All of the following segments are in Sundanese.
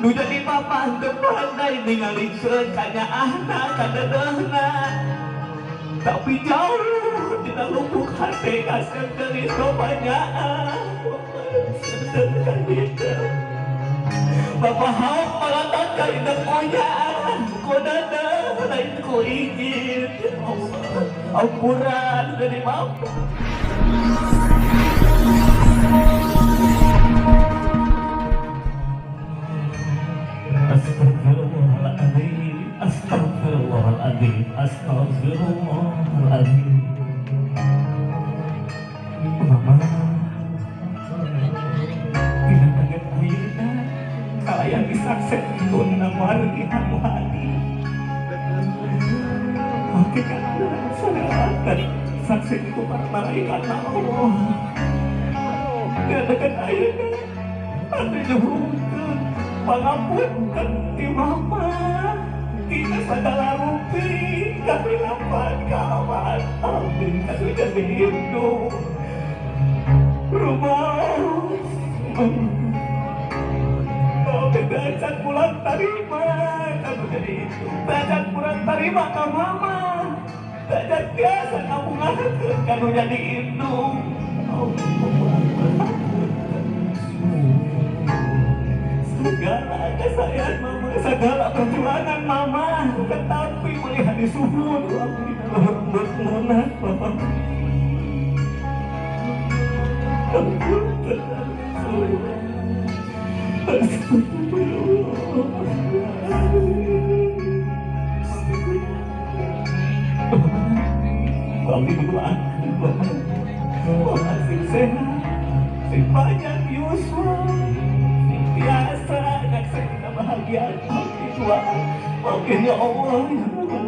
Nu jadi bapak teu pandai ningalikeun ka nyaahna, ka deudeuhna. Tapi jauh dina lubuk hate kasep geulis loba nyaah. Sedeng ka. Bapak hauk malotot ka indung ku nyaah, ku deudeuh, lain ku izin. Ya Allah, ampura nu jadi bapak. Astagfirullahaladzim, astagfirullahaladzim, astagfirullahaladzim. Mama, dina banget ayeuna kalayan disaksekeun dina margi anu hadi. Oke kan, salawat saksi itu para malaikat Allah. Dina dekat ayeuna anu nyuhunkeun pangapunten ti mama tina sagala rupi kahilapan kawan abdi kanu jadi indung rumaos. Abdi acan pulang tarima kanu jadi indung, acan pulang tarima ka mama, acan biasa ngabungakeun kanu jadi indung. Segala kesayang mama, segala perjuangan mama, tetapi melihat di suhun abdi luhur mama. Abdi berdoa, mama sing sehat, sing panjang yuswa, sing biasa nyaksikan kebahagiaan abdi doa. Maafin ya Allah ya Rabbal.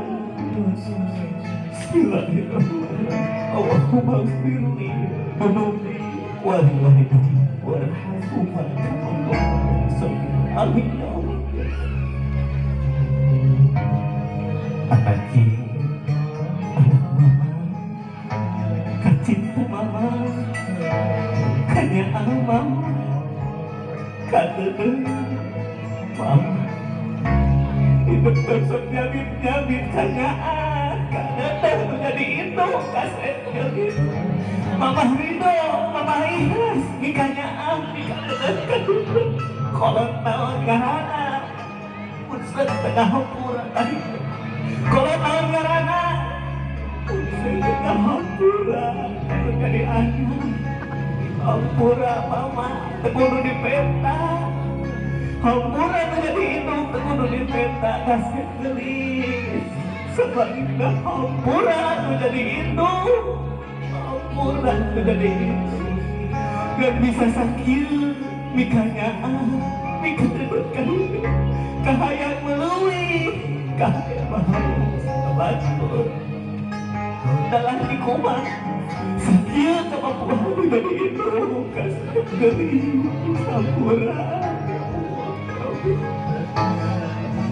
Bismillahirrahmanirrahim. Allahumma ighfirli dhunubi wa li walidayya warhamhuma kama rabbayani shaghira. Amin ya Allah. Anaki, anak mama, kacinta mama, kanyaan mama, kadeudeuh mama. Hidup terus nyabit-nyabit kanyaan, kadeudeuh nu jadi indung kasep geulis. Mama ridho, mama ikhlas mikanyaan, mikadeudeuh kadeudeuh. Kolot naon ngaranna, mun tengah hampura ka hidup. Kolot naon ngaranna, mun tengah hampura nu jadi anak. Hampura mama, teu kudu dipenta. Hampura nu jadi indung teu kudu dipenta kasep geulis. Sebaliknya hampura nu jadi indung, hampura nu jadi indung. Gak bisa sakit mikanyaan, mikadeudeuh ka hidup. Kahayang meluih, kahayang bahagia batur. Dalah dikumat, sakit kemampuan nu jadi indung kasep geulis hampura.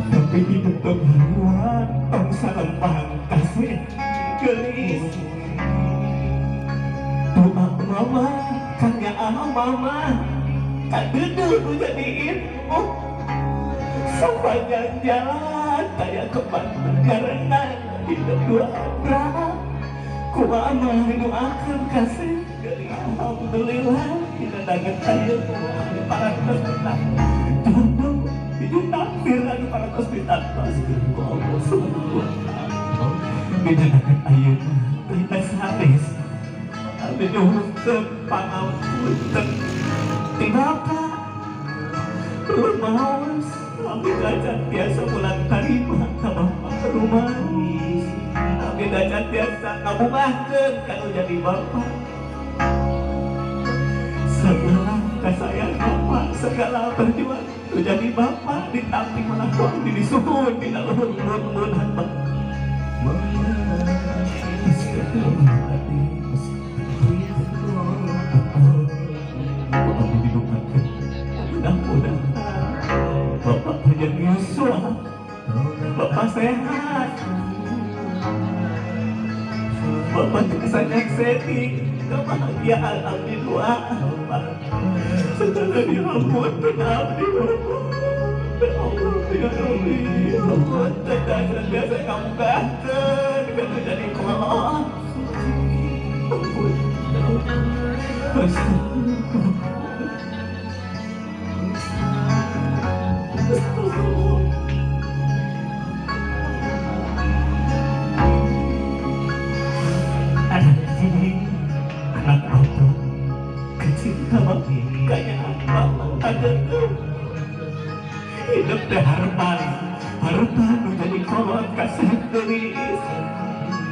Tapi hidup tong haruan, tong salempang kasih geulis. Doa mama, kanyaah mama, kadeudeuh nu jadi indung. Sepanjang jalan taya kebantu karena hidup dua berat. Ku mama didoakeun kasih geulis. Alhamdulillah kita daget ayeuna parantos betah. Jodoh hiji takdir anu parantos ditantoskeun ku Allah Subhanahu wa taala. Beda daget ayeuna teh sanes. Abdi nyuhunkeun pangapunten ti bapa. Rumaos abdi acan biasa pulang tarima ka bapa rumaos. Abdi acan biasa ngabungahkeun kanu jadi bapa. Segala kasayang bapa, segala perjuangan nu jadi bapa ditampi malah ku abdi disuhun dina luhur mun-munan bapa. Abdi didoakeun mudah-mudahan bapak panjang yuswa, bapak sehat, bapak tiasa nyakseni kebahagiaan abdi doa Bapak. Segala dihapunten abdi Bapak. Ya Rabbi, ampun, tidak biasa kamu ganteng, kamu jadi kolot. Ampun. Anak ini, anak bapak, kecil sama kayaknya bapak ada. Hidup teh harapan, harapan nu jadi kolot kasih geulis.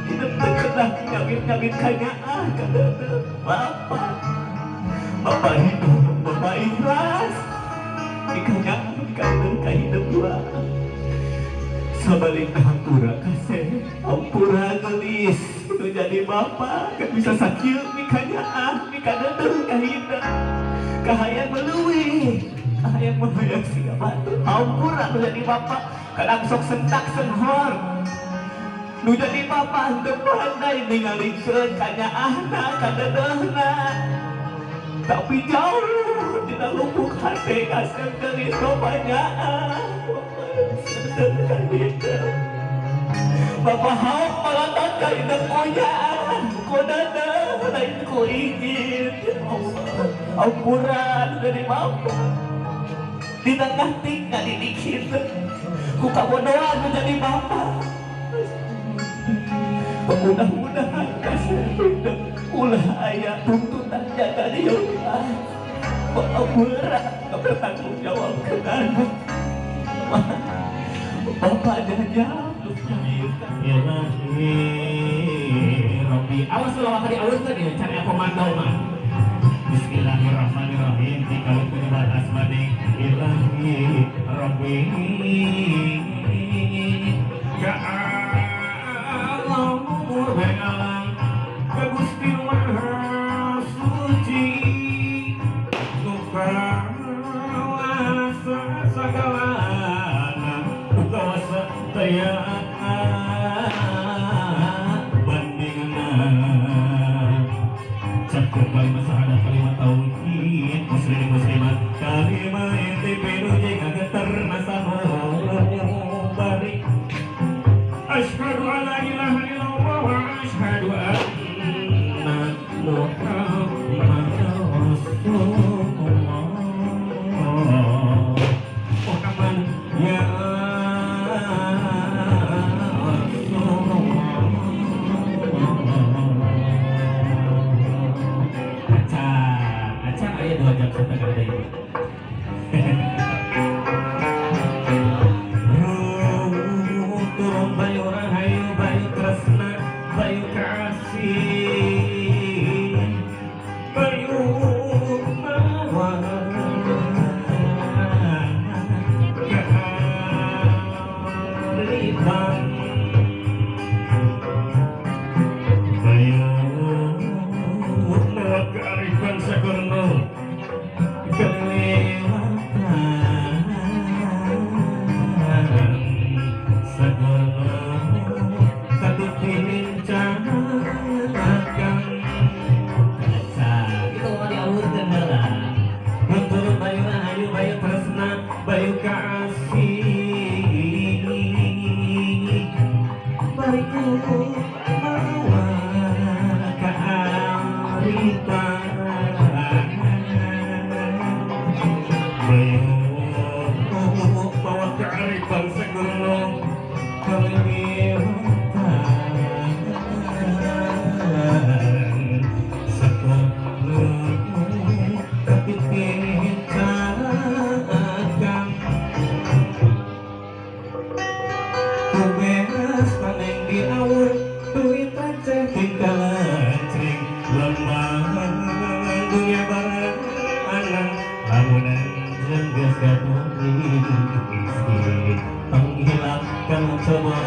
Hidup teh kedah nyawit-nyawit kanyaah kadeudeuh bapak. Bapak hidup, bapak ikhlas. Dikanyaah dikadeudeuh ka hidup dua. Sabalikna hampura kasih, hampura geulis. Nu jadi bapak kan bisa sakieu mikanyaah mikadeudeuh ka hidup. Kahayang meleuwih. Hayang membayar siga batu hampura nu jadi bapak kadang sok sentak senghor nu jadi bapak teu pandai ningalikeun kanyaahna kadeudeuhna tapi jauh dina lubuk hate kasep geulis loba nyaah bapak hauk malatan ka hidup ku nyaah ku deudeuh lain ku ingin. Ya Allah, hampura nu jadi bapak di tengah tinggal didikit ku kabodohan menjadi bapak. Mudah-mudahan kasih hidup ulah aya tuntutan jaga dia bapak berat bertanggung jawab ke anak bapak jajah. Ilahi Rabbi, awas lo tadi awal tadi cari komando mah. Bismillahirrahmanirrahim. Jika penyebar asmani ilahi Rabbi ya Allah bengalang ka Gusti Maha Suci nu kawasa sagalana nu kawasa taya bandingna cakup kalimat syahadat kalimat tauhid muslim muslimat kalimat inti pinuji ngageter nasaho bari asyhadu an la ilaha illallah wa asyhadu anna Muhammadar Rasulullah. Muhammad ya Rasulullah. Acan aya 2 jam setengah deui. Turun bayu rahayu bayu tresna bayu kasih bayu mawa kearifan bayu mawa kearifan sakurno kelewatan sakurno katitincakan kaca itu mau diawurkeun heula. Turun bayu rahayu bayu tresna bayu kasih bayu mawa kearifan bayu mawa kearifan sakurno kelewatan sakurno katitincakan kubeas paneng diawur duit receh tinggal lencring lembang dunia barang lamun anjeun geus gaduh miskin penghilap kang coba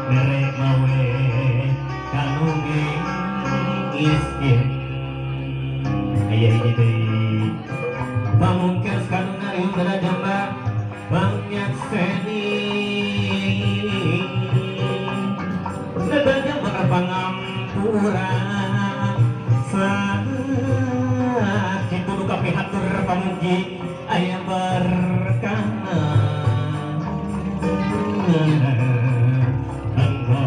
mere mawe kanu miskin aya hiji deui pamungkas kanu ngariung dana jamba banyak seni dana jamba pangampura sakitu nu kapihatur pamugi aya berkahna. Kanggo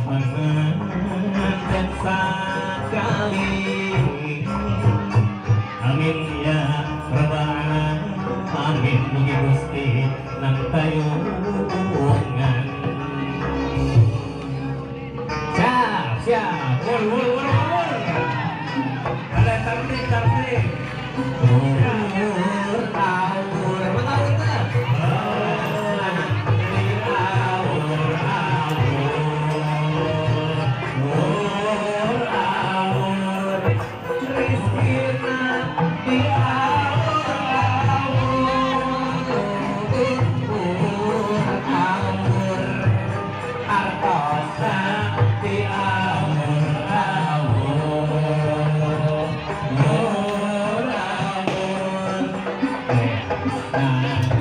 panganten sakali. Amin ya rabbal alamin. Mugi Gusti nang tayungan. Siap, siap. Wur, wur, wur, wur. Ada tertib, tertib. Awur, awur. Emang awur teh? Awur, awur. Wur, awur. Rizkina di awur, awur. Wur, awur. Artosa di awur, awur. Wur, awur. Nah.